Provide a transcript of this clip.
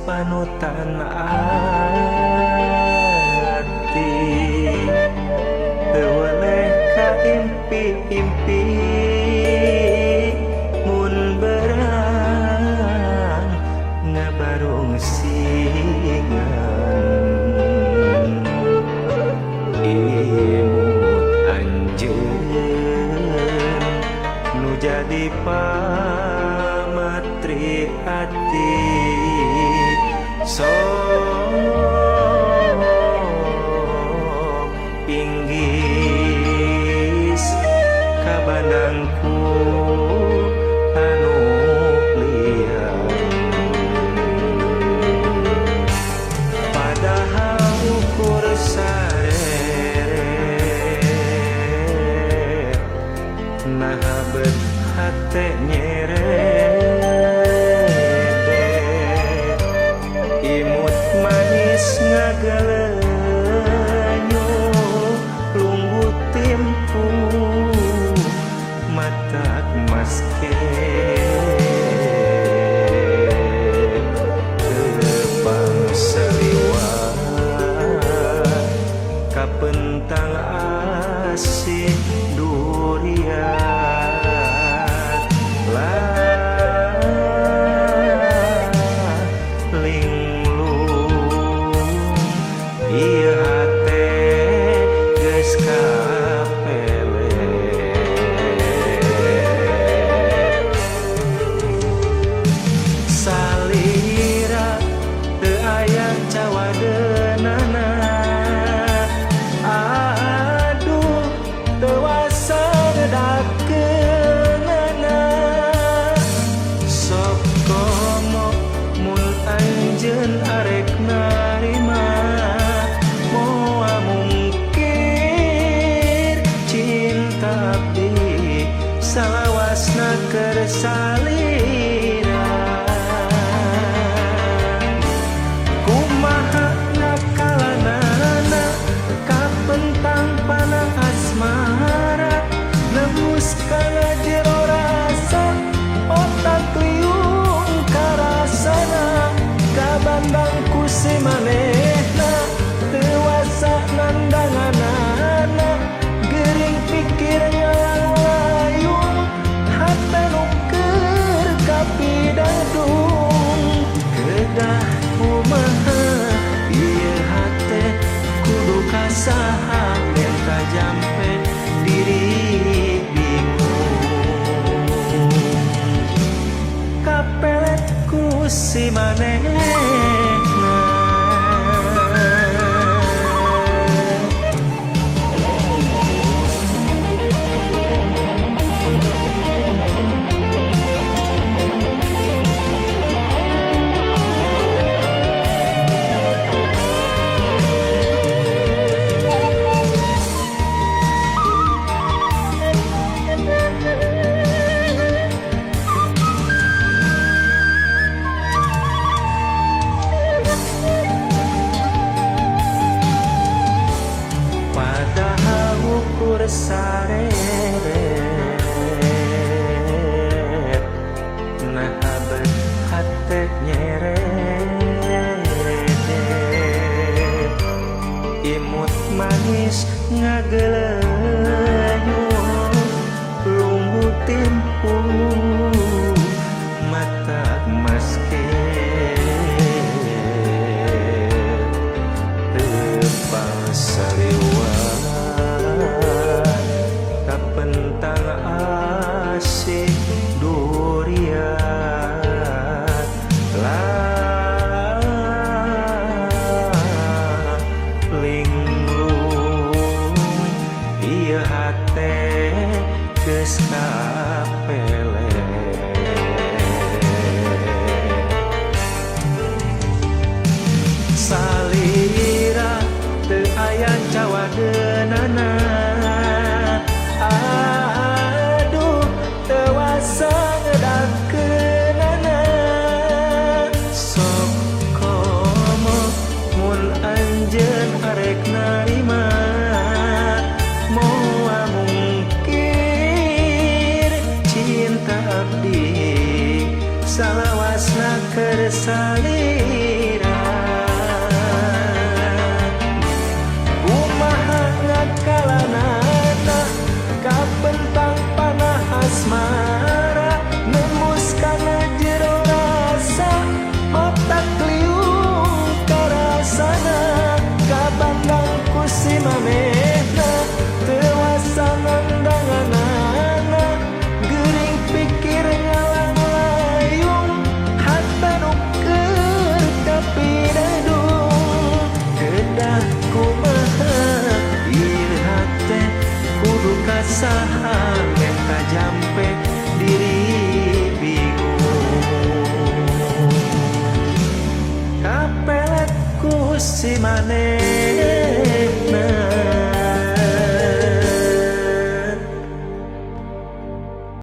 Panutan ati teu weleh ka impi-impi mun berang ngabarung singan imut anjeun nu jadi pamatri ati sok inggis kabandangku anu lian padahal ukur sarere naha bet hate nyerede imut manis ngagalenyu lungguh timpu matak maske tepang saliwat kapentang asih duriat lah linglung ieu hate geus kapelet salira teu aya cawadeunana aduh teu wasa nedakeunana sok komo mun anjeun arek narima moal mungkir cinta abdi salawasna keur salira kumaha nakalanana kapentang pana asmara nembus kana jero rasa otak liung karasana kabandang ku si manehna teu wasa nandanganana gering pikir ngalang-layung hate nu keur kapidadung kedah kumaha ieu hate kudu kasaha menta jampe diri bingung kapelet ku si manehna. Salawasna keur salira. Kumaha ngakalanana kapentang panah asmara, nembus kana jero rasa, otak liung karasana, kabandang ku si manehna, teu wasa nandanganana, geuring pikir ngalang-layung, hate nu keur kapidadung. Kedah kumaha ieu hate, kudu ka saha menta jampe, diri bingung, kapelet ku si manehna.